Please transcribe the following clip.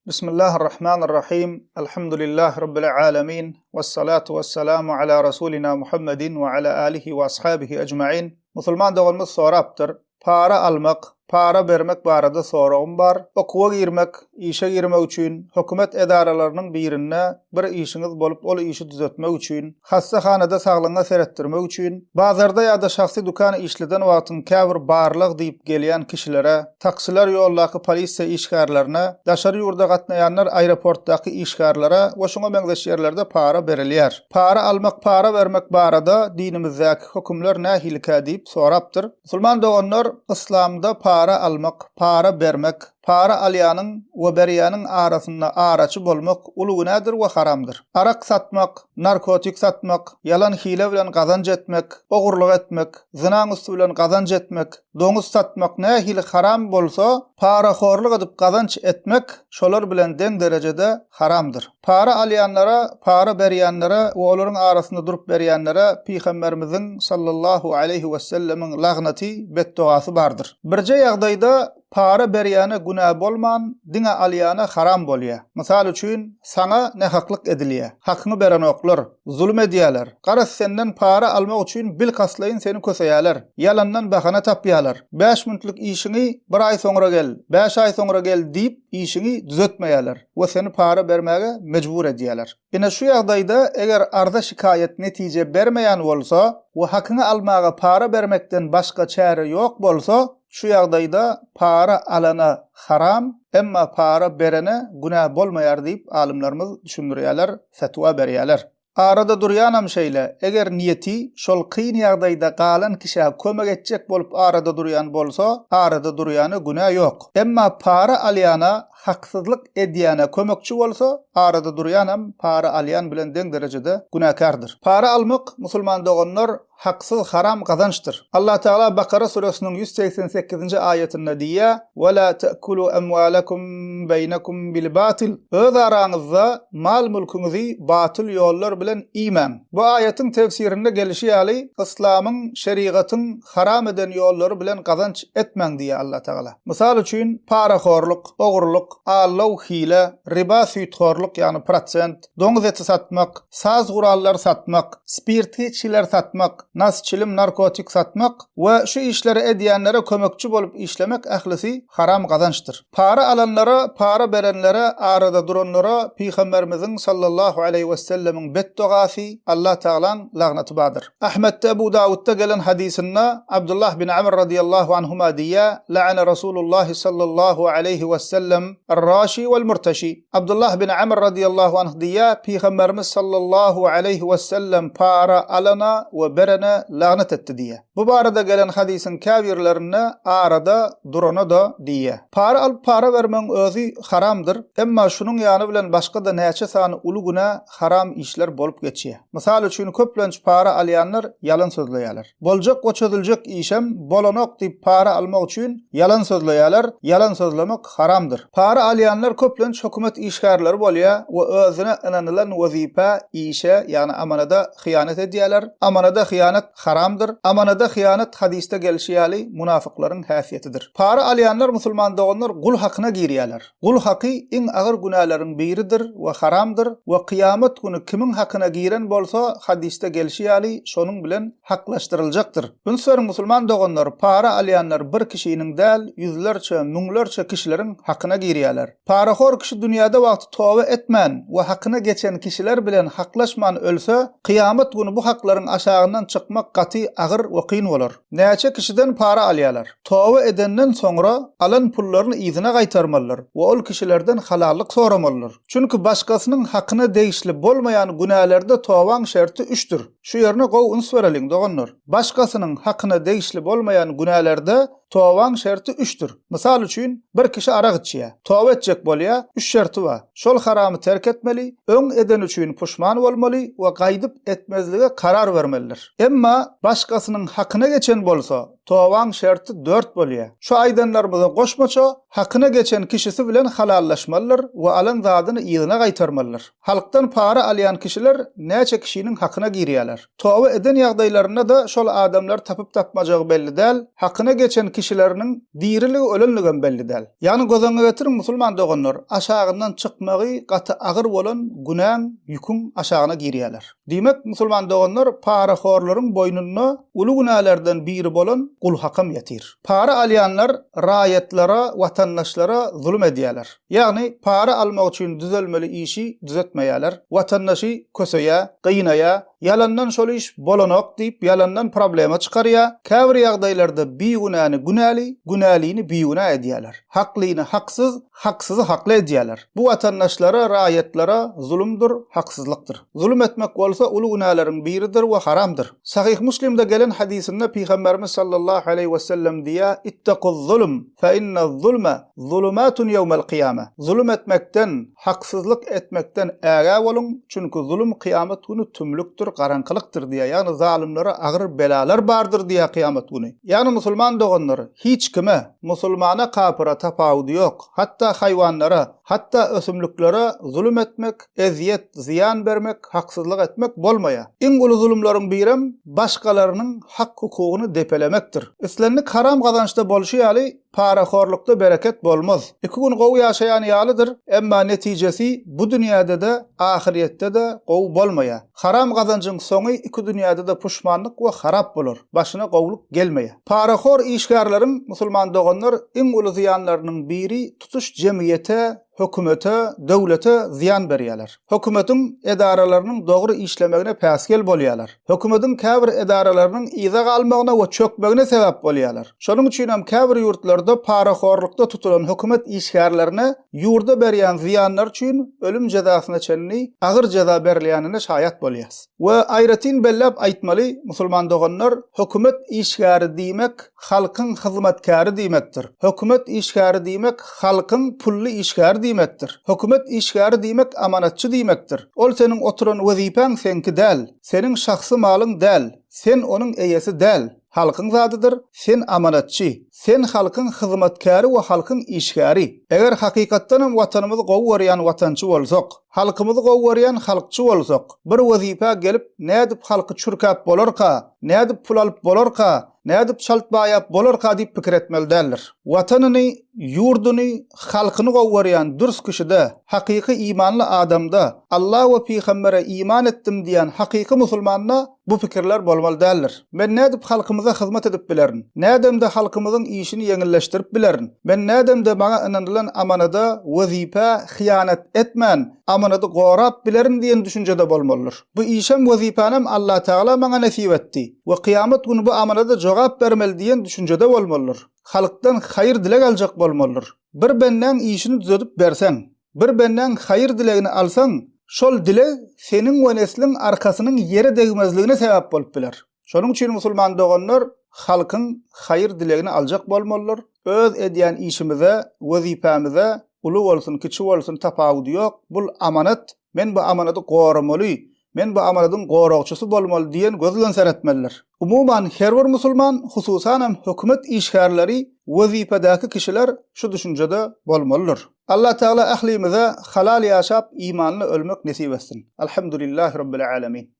Bismillahir-Rahmanir Rahim. Elhamdülillahi Rabbil alemin. Vessalatu vesselamu ala Rasulina Muhammedin we ala alihi we ashabihi ecmain. Musulman doganymyz sorapdyr. Para almak, para bermek barada soragym bar. Okuwa girmek, işe girmek üçin, hökümet edaralarynyň birinde bir işiňiz bolup ol işi düzetmek üçin, hassahanada saglygyňa seretdirmek üçin, bazarda ýa-da şahsy dükan işleden wagtyň käbir barlag diýip gelýän kişilere, taksiler ýoldaky polisiýa işgärlerine, daşary ýurda gatnaýanlar aeroportdaky işgärlere we şuňa meňzeş ýerlerde para berilýär. Para almak para bermek barada dinimizdäki hökümler nähilikä diýip sorapdyr. Musulman doganlar yslamda para almak, para bermek, para alýanyň we berýäniň arasynda araçy bolmak uly günädir we haramdyr. Arak satmak, narkotik satmak, ýalan hile bilen gazanç etmek, ogurlyk etmek, zynaň üsti bilen gazanç etmek, doňuz satmak nähili haram bolsa, parahorluk edip gazanç etmek şolar bilen deň derejede haramdyr. Para alýanlara, para berýänlere we olaryň arasynda durup berýänlere Pygamberimiziň sallallahu aleýhi wesellemiň lagnaty, betdogasy bardyr. Birje ýagdaýda para berýäne günä bolman, diňe alýana haram bolýar. Mysal üçin, saňa nähaklyk edilýär, hakyňy berenoklar, zulum edýärler. Garaz senden para almak üçin bilkastlaýyn seni köseýärler, ýalandan bahana tapýarlar. Bäş minutlyk işiňi bir aý soňra gel, bäş aý soňra gel diýip işiňi düzetmeýärler we seni para bermäge mejbur edýärler. Ine şu ýagdaýda eger arza-şikaýat netije bermeýän bolsa we hakyňy almaga para bermekden başga çäre ýok bolsa, şu ýagdaýda para alana haram, emma para berene günä bolmaýar diýip alymlarymyz düşündirýärler, fetwa berýärler. Arada durýanam şeýle, eger niýeti şol kyn ýagdaýda galan kişä kömek etjek bolup arada durýan bolsa, arada durýana günä ýok. Emma para alýana haksyzlyk edýäne kömekçi bolsa, arada durýanam para alýan bilen deň derejede günäkärdir. Para almak, musulman doganlar, haksyz haram gazançdyr. Allatagala Bakara süresiniň 188-nji aýatynda diýýär, Ve la te'kulu emwalekum beýnekum bil batyl. Öz araňyzda mal-mülküňizi batyl ýollar bilen iýmäň. Bu aýatyň tefsirinde gelişi ýaly, yslamyň, şerigatyň haram eden ýollary bilen gazanç etmäň diýýär Allatagala. Mysal üçin, parahorluk, ogurlyk, aldaw, hile, riba, süýthorluk, ýagny prosent, doňuz eti satmak, saz gurallary satmak, spirtli içgileri satmak, nas, çilim, narkotik satmak we şu işleri edýänlere kömekçi bolup işlemek ählisi haram gazançdyr. Para alanlara, para berenlere, arada duranlara Pygamberimiziň sallallahu aleýhi wesellemiň betdogasy, Allah Tagalaň lagnaty bardyr. Ahmetde, Ebu Dawutda gelen hadysynda Abdullah bin Amr radiyallahu anhuma diýýär, La'ana Rasulullahi sallallahu aleýhi wesellem ar-raşi wal-murtaşi. Abdullah bin Amr radiyallahu anh diýýär, Pygamberimiz sallallahu aleýhi wesellem para alana we berene lagnat etdi diýýär. Bu barada gelen hadysyň käbirlerinde arada durana-da diýýär. Para alyp para bermegiň özi haramdyr, emma şunuň ýany bilen başga-da näçe sany uly günä, haram işler bolup geçýär. Mysal üçin, köplenç para alýanlar ýalan sözleýärler. Boljak we çözüljek işem bolanok diýip para almak üçin ýalan sözleýärler, ýalan sözlemek haramdyr. Para alýanlar köplenç hökümet işgärleri bolýar we özüne ynanylan wezipä, işe, ýagny amanada hyýanat edýärler. Amanada hyýanat haramdyr. Amanada hyýanat hadysda gelşi ýaly munafyklaryň häsiýetidir. Para alýanlar musulman doganlar gul hakyna girýärler. Gul haky iň agyr günäleriň biridir we haramdyr we kyýamat güni kimiň hakyna giren bolsa hadysda gelşi ýaly şonuň bilen haklaşdyryljakdyr. Üns beriň musulman doganlar para alýanlar bir kişiniň däl ýüzlerçe müňlerçe kişileriň hakyna girýärler. Parahor kişi dünýäde wagty toba etmän we hakyna geçen kişiler bilen haklaşman ölse kyýamat güni bu haklaryň aşagyndan çykmak gaty agyr we kyn bolar. Näçe kişiden para alýarlar. Toba edenden soňra alan pullaryny yzyna gaýtarmalydyr we ol kişilerden halallyk soramalydyr. Çünki başgasynyň hakyna degişli bolmaýan günälerde tobaň şerti üçdür. Şu ýerine gowy üns bereliň, doganlar. Başgasynyň hakyna degişli bolmaýan günälerde tobaň şerti üçdür. Mysal üçin, bir kişi arak içýär. Toba etjek bolýar, üç şerti bar. Şol haramy terk etmeli, öň edeni üçin puşman bolmaly we gaýdyp etmezlige karar bermelidir. Emma başgasynyň hakyna geçen bolsa, tobaň şerti dört bolýar. Şu aýdanlarymyza goşmaça, hakyna geçen kişisi bilen halallaşmalydyr we alan zadyny yzyna gaýtarmalydyr. Halkdan para alýan kişiler näçe kişiniň hakyna girýärler. etmeýärler. Toba eden ýagdaýlarynda-da şol adamlary tapyp-tapmajagy belli däl, hakyna geçen kişileriniň diriligi-ölenligem belli däl. Ýagny göz öňüne getiriň musulman doganlar, aşagyndan çykmagy gaty agyr bolan günäň, ýüküň aşagyna girýärler. Diýmek, musulman doganlar, parahorlaryň boýnunda uly günälerden biri bolan gul hakam ýatyr. Para alýanlar raýatlara, watandaşlara zulum edýärler. Ýagny para almak üçin düzelmeli işi düzetmeýärler. Watandaşy köseýär, gynaýar, ýalandan şol iş bolanok diýip ýalandan problema çykarýar. Käbir ýagdaýlarda bigünäni günäli, günälini bigünä edýärler. Haklyny haksyz, haksyzy hakly edýärler. Bu watandaşlara, raýatlara zulumdyr, haksyzlykdyr. Zulum etmek bolsa uly günäleriň biridir we haramdyr. Sahyh Muslimde gelen hadysynda Pygamberimiz sallallahu aleýhi wesellem diýýär, Ittekuz-zulm, fe innez-zulme Zulumatun ýewmel kyýame. Zulum etmekden, haksyzlyk etmekden ägä boluň, çünki zulum kyýamat güni tümlükdir, garaňkylykdyr diýýär. Ýagny zalymlara agyr belalar bardyr diýýär kyýamat güni. Ýagny musulman doganlar, hiç kime, musulmana kapyra tapawudy ýok, hatda haýwanlara, hatda ösümliklere zulum etmek, ezýet, zyýan bermek, haksyzlyk etmek bolmaýar. Iň uly zulumlaryň birem başgalarynyň hak-hukugyny depelemekdir. Islendik haram gazançda bolşy ýaly, Parahorlukda bereket bolmaz. Iki gün gowy ýaşaýan ýalydyr, emma netijesi bu dünýäde-de, ahyrýetde-de gowy bolmaýar. Haram gazanjyň soňy iki dünýäde-de puşmanlyk we harap bolar. Başyna gowulyk gelmeýär. Parahor işgärleriň, musulman doganlar, iň uly zyýanlarynyň biri tutuş jemgyýete, hökümete, döwlete zyýan berýärler. Hökümetiň edaralarynyň dogry işlemegine päsgel bolýarlar. Hökümetiň käbir edaralarynyň yza galmagyna we çökmegine sebäp bolýarlar. Şonuň üçin hem käbir ýurtlarda parahorlukda tutulan hökümet işgärlerine ýurda berýän zyýanlary üçin ölüm jezasyna çenli agyr jeza berilýänine şaýat bolýarys. We aýratyn belläp aýtmaly, musulman doganlar, hökümet işgäri diýmek halkyň hyzmatkäri diýmekdir. Hökümet işgäri diýmek halkyň pully işgäri diýmekdir. Hökümet işgäri diýmek amanatçy diýmekdir. Ol seniň oturan wezipäň seňki däl. Seniň şahsy malyň däl. Sen onuň eýesi däl. Halkyň zadydyr. Sen amanatçy. Sen halkyň hyzmatkäri we halkyň işgäri. Eger hakykatdanam watanymyzy gowy görýän watançy bolsak, halkymyzy gowy görýän halkçy bolsak, bir wezipä gelip nädip halky çürkäp bolarka, nädip pul alyp bolarka, Nädip çalt baýap bolarka diýip pikir etmeli däldir. Watanyny, ýurduny, halkyny gowy görýän dürs kişide, hakyky imanly adamda, Alla we pygambere iman etdim diýen hakyky musulmanda bu pikirler bolmaly däldir. Men nädip halkymyza hyzmat edip bilerin? Nädemde halkymyzyň işini ýeňilleşdirip bilerin? Men nädemde maňa ynanylan amanada, wezipä hyýanat etmän, amanady gorap bilerin diýen düşünjede bolmalydyr. Bu işem wezipänem Allatagala maňa nesip etdi we kyýamat güni bu amanada jogap bermeli diýen düşünjede bolmalydyr. Halkdan haýyr dileg aljak bolmalydyr. Bir bendäň işini düzedip berseň, bir bendäň haýyr dilegini alsaň, şol dileg seniň we nesliň arkasynyň ýere degmezligine sebäp bolup biler. Şonuň üçin musulman doganlar halkyň haýyr dilegini aljak bolmalydyr. Öz edýän işimize, wezipämize uly bolsun, kiçi bolsun tapawudy ýok, bul amanat, men bu amanady goramaly, men bu amanadyň goragçysy bolmaly diýen göz bilen seretmelidir. Umuman her bir musulman, hususanam hökümet işgärleri, wezipedäki kişiler şu düşünjede bolmalydyr. Allah Tagala ählimize halal ýaşap imanly ölmek nesip etsin. Alhamdulillahi Rabbil Alemin.